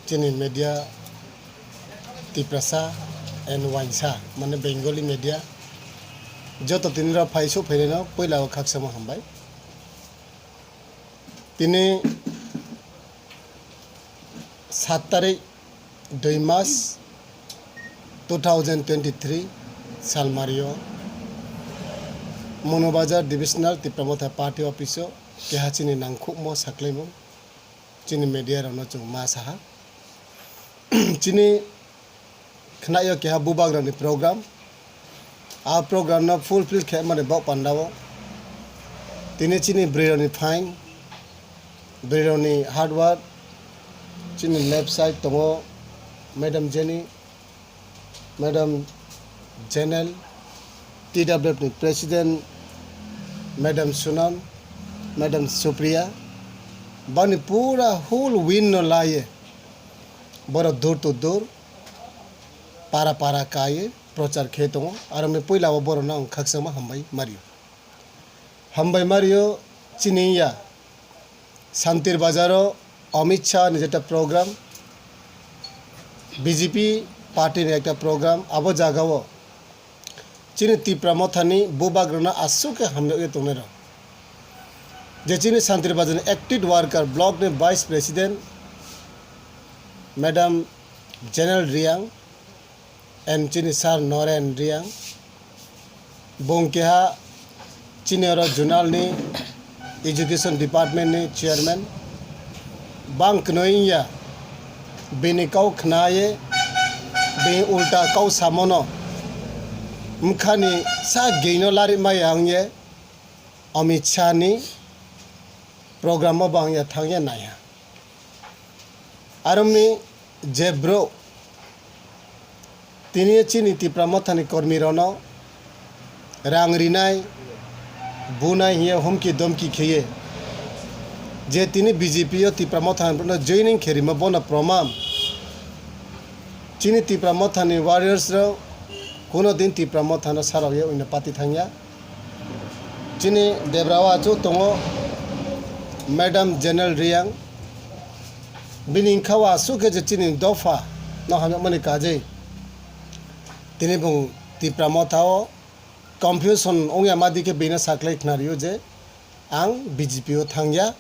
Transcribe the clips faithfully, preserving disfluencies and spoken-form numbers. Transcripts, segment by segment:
Chini media Tiprasa and Wainsa, mane Bengali media, joto tini rok phai sok phainai no puila o khakchangma hambai. Tini sat tarik dui mas two thousand twenty-three salmario Monobajar Divisional Tipra Motha Party Office o keha chini nangkhukmo saklaimung chini media rokno chwng ma saha. Chini khnaio keha bubagrani program. A program no fulfill khe mani bok pandao. Tini chini bwrwi rokni phain, bwrwi rokni hard work, chini left side tongo Madam Jenny, Madam General, T W F ni President, Madam Sunam, Madam Supriya, bani pura whole win no laye, boro door to door, para para kaye, prochar khe tongo, aro me puila o borok no ang khakchangma hambai mario. Hambai mario chini ya Santir Bazar o Amit Shah ni jeta program, B J P party ni ekta program, abo jaga o chini Tipra Motha ni bubagrano aswk khe hamjakwi tongnai rok. Je chini Santir Bazar ni active worker block ni vice president Madam General Riang and chini sir Noren Riang. Bong keha chini oro zonal ni education department ni chairman. Bang kwnwi wngya, bini kau khnaye, bini ulta kau samono mkhani sa geino larimaya wngye Amit Shah ni program o bang ya thangya naiha. Aroni je bro tini chini Tipra Mothani kormi rono rang rinai, bunai hiya humki domki kheye, je tini B J P o Tipra Mothani joining kherima bono promam. Chini Tipra Mothani warriors rok kuno din Tipra Mothano sarokye uino pati thangya. Chini debra o achuk tongo Madam General Riang. Bini wngkha o aswk khe je chini dopha no hamjakmani kajei. Tini bung Tipra Motha o confusion wngya ma dikhe bini saklai khna rio je ang B J P o thangya,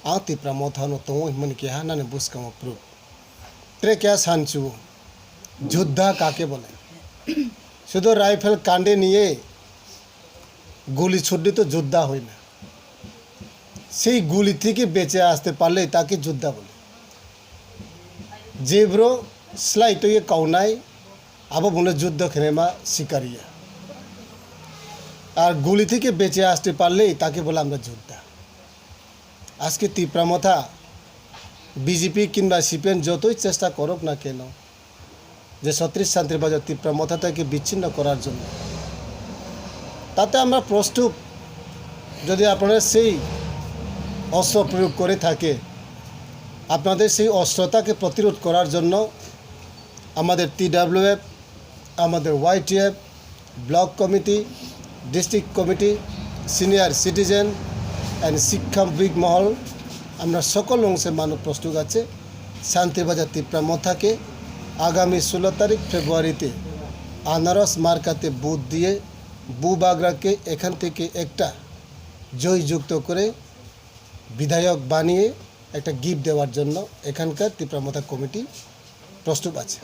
ang Tipra Motha no tongo himani keha nani bwskango proof. Tre kya sanchu, juddha kake bole? Sudhu rifle kande niye guli chudde to juddha hoy na. Sei guli theke beche aste parle take juddha bole. Je bro slai to ye kaunai, abo bole juddha khenema sikariya. Ar guli theke beche aste parle take bole amra juddha. আজকে ত্রিপুরা মথা বিজেপি কিংবা সিপিএম যতই চেষ্টা করুক না কেন, যে ছত্রিশ শান্তির বাজার ত্রিপুরা মথা থেকে বিচ্ছিন্ন করার জন্য, তাতে আমরা প্রস্তুত। যদি আপনারা সেই অস্ত্র প্রয়োগ করে থাকে, আপনাদের সেই অস্ত্রতাকে প্রতিরোধ করার জন্য আমাদের টিডাব্লিউএফ, আমাদের YTF, block committee, district committee, senior citizen and শিক্ষাবিদ মহল, আমরা সকল অংশে মানব প্রস্তুত আছে। শান্তিবাজার তিপ্রা মথাকে আগামী ষোলো তারিখ ফেব্রুয়ারিতে আনারস মার্কাতে ভোট দিয়ে বুবাগরাকে এখান থেকে একটা জয়যুক্ত করে বিধায়ক বানিয়ে একটা গিফট দেওয়ার জন্য এখানকার তিপ্রা মথা কমিটি প্রস্তুত আছে।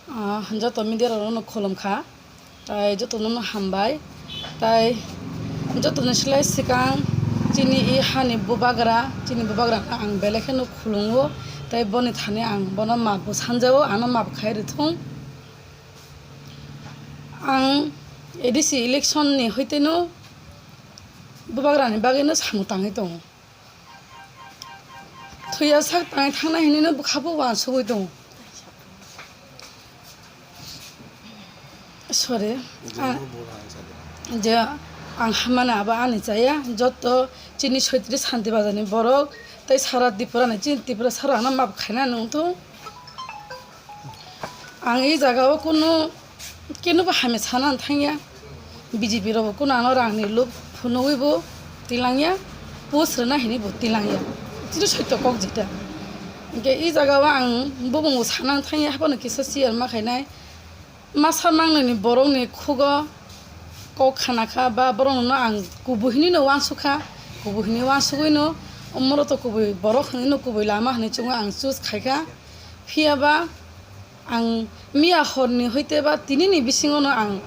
Ah, joto media rokno khulum kha, tai jotono no hambai, tai jotoni slai swkang chini i hani bubagra, chini bubagra no ang belai kheno khulungo, tai boni thani ang bono map bo sanjao, ano map khai rithung. Ang A D C election ni hoiteno bubagra ni bagwi no samung tangwi tongo. Thuya sak tangwi thangna hinwi no bwkha bo uansugwi tongo. Sorry. Je ang hamani abo ani chaya, joto chini soitri Santi Bazar ni borok tei sara Tripura ni, chini Tripura sara ano map khaina nung thung. Ang e jaga o kunu keno bo hamya sana thangya. B J P rok bo kunu ano rang ni lob phunugwi bo tilangya, post rwna hinwi bo tilangya. Chini soito kok jita. Hwnkhe i jagao ang bumung sanang thangya haphano kisa share ma khainai. Masa mangnani borokni khugo kok khana kha ba borokno ang kubui hinwi no uansuk kha, kubui hinwi uansugwi no, omoro to kubui borok hinwi no kubui lama hinwi chwngno ang choose khai kha. Phiya ba ang miya horni hoite ba tinini bisingo no ang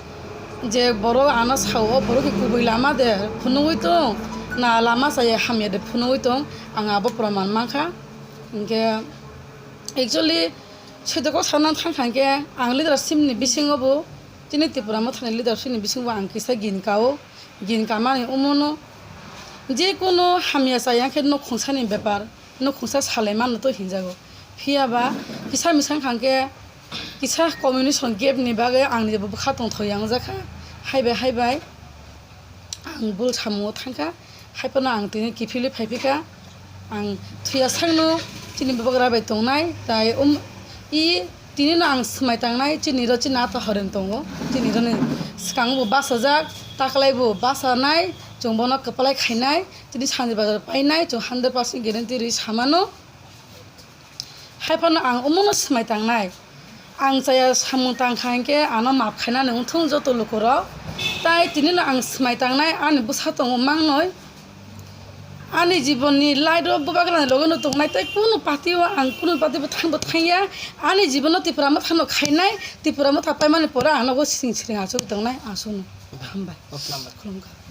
je borok ano sao, o borok khe kubui lama de phunugwi tong, na lama chaya hamya de phunugwi tong, ang abo proman mankha. Hinkhe actually, soito kok sana thang kha hinkhe ang leadership ni bisingo bo, chini Tipra Mothani leadership ni bisingo bo ang kisa gin kao, gin kamani omono. Je kono hamya chaya khe nok khungsani bepar, nok khungsa salai mano to hinjago. Phiya ba kisa misang kha hinkhe kisa communication gap ni bagwi ang ni bo bwkha tongthok yang jakha. Hai bai, hai bai. Ang bul samungo thangkha, haiphano ang tini kiphilwi phaiphikha. Ang thuya sakno chini bubagra bai tongnai, tai um, i tinino ang swmai tangnai, chini ro chini ata horeng tongo, chini roni swkango bo bachajak, taklai bo bachanai, chwng bono kwplai khainai, chini sanjwk bazar painai, chwng hundred percent guarantee rwi samano. Haiphano ang omono swmai tangnai. Ang chaya samung tang kha hinkhe ano maaf khainani wngthung joto lukurok. Tai tinino ang swmai tangnai ani bwsa tongo mangnoi. Ani jibonni light o bubagrani logeno tongnai tei kunu party o ang kunu party bo thangbo thangya. Ani jibono Tipra Mothano khainai, Tipra Motha paimani pore ang nogo siring siring achugwi tongnai. Aswkno. Hambai. Khulumkha.